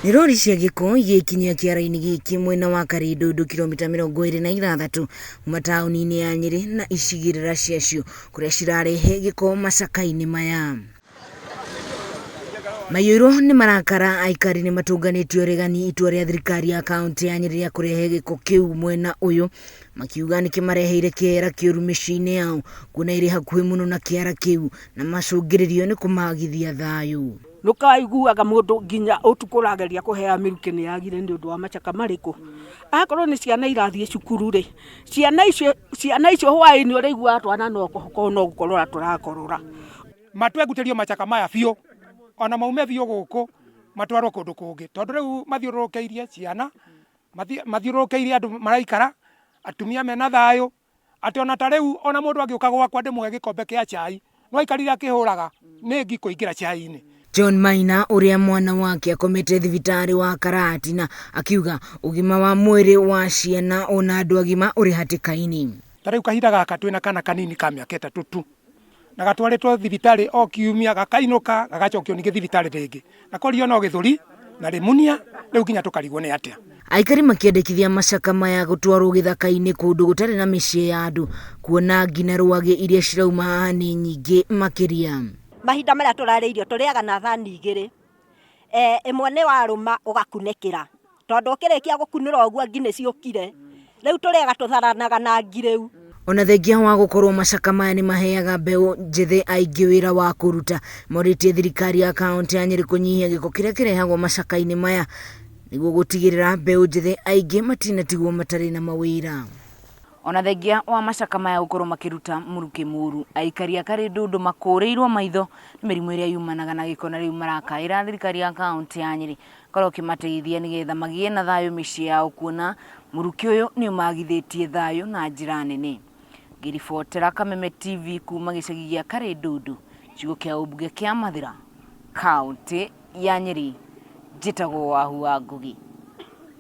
Nĩ rori cia gĩko igĩkinyia kĩara-inĩ gĩkĩ mwena wa Karĩndũndũ kilomita 26 kuma taũni-inĩ ya Nyĩrĩ na icigĩrĩra ciacio kũrĩa cirarehe gĩko macaka-inĩ maya. Maiyũirwo nĩ marakara aikari nĩ matũnganĩtio ũregani itua rĩa thirikari ya kaunti ya Nyĩrĩ rĩa kũrehe gĩko kĩu mwena ũyũ makiuga nĩ kĩmareheire kĩera kĩũru mĩciĩ-inĩ yao kuona ĩrĩ hakuhĩ mũno na kĩara kĩu na macũngĩrĩrio nĩ kũmagithia thayũ. Nũkaiguaga mũndũ nginya ũtukũ ũrageria kũhea mĩrukĩ nĩ yagire nĩ ũndũ wa macaka marĩkũ. Akorwo nĩ ciana irathiĩ cukuru rĩ, ciana icio ciana icio hwaĩ-inĩ ũraiguaga twana no gũkorora tũrakorora. Matwengutĩrio macaka maya biũ, ona maume biũ gũkũ matwarwo kũndũ kũngĩ, tondũ rĩu mathiũrũrũkĩirie ciana, mathiũrũrũkĩirie andũ maraikara, atumia mena thayũ, atĩ ona ta rĩu ona mũndũ angĩũka gwakwa ndĩmũhe gĩkombe kĩa chai, no aikarire akĩhũraga nĩ ngi kũingĩra chai-inĩ. John Maina ũrĩa mwana wake akomete thibitarĩ wa Karatina akiuga ũgima wa mwĩrĩ wa ciana ona andũ agima ũrĩ hatĩka-inĩ. Ta rĩu kahinda gaka twĩna kana kanini ka mĩaka ĩtatũ tu, na gatwarĩtwo thibitarĩ o kiumia gakainũka gagacokio ningĩ thibitarĩ rĩngĩ na korio no gĩthũri na rĩmunia rĩu nginya tũkarigwo nĩ atĩa. Aikari makĩendekithia macaka maya gũtwarwo gĩthaka-inĩ kũndũ gũtarĩ na mĩciĩ ya andũ kuona ngi na rwagĩ iria cirauma haha nĩ nyingĩ makĩria. Mahinda marĩa tũrarĩa irio tũrĩaga na thani igĩrĩ. Ĩmwe nĩ warũma ũgakunĩkĩra, tondũ ũkĩrĩkia gũkunũra ũguo ngi nĩ ciũkire, rĩu tũrĩaga tũtharanaga na ngi rĩu. Ona thengia wa gũkorwo macaka maya nĩ maheaga mbeũ njĩthĩ aingĩ wĩra wa kũruta, morĩtie thirikari ya kaũntĩ ya Nyĩrĩ kũnyihia gĩko kĩrĩa kĩrehagwo macaka-inĩ maya nĩguo gũtigĩrĩra mbeũ njĩthĩ aingĩ matinatigwo matarĩ na mawĩra. Ona thengia wa macaka maya gũkorwo makĩruta mũrukĩ mũru, aikari a Karĩndũndũ makũrĩirwo maitho nĩ mĩrimũ ĩrĩa yumanaga na gĩko na rĩu marakaĩra thirikari ya kaũntĩ ya Nyĩrĩ ĩkorwo ĩkĩmateithia nĩgetha magĩe na thayũ mĩciĩ yao kuona mũrukĩ ũyũ nĩ ũmagithĩtie thayũ na njĩra nene. Ngĩribotera Kameme TV kuma gĩcagi gĩa Karĩndũndũ, gĩcigo kĩa ũmbunge kĩa Mathĩra, kaũntĩ ya Nyĩrĩ, njĩtagwo Wahu wa Ngũgĩ.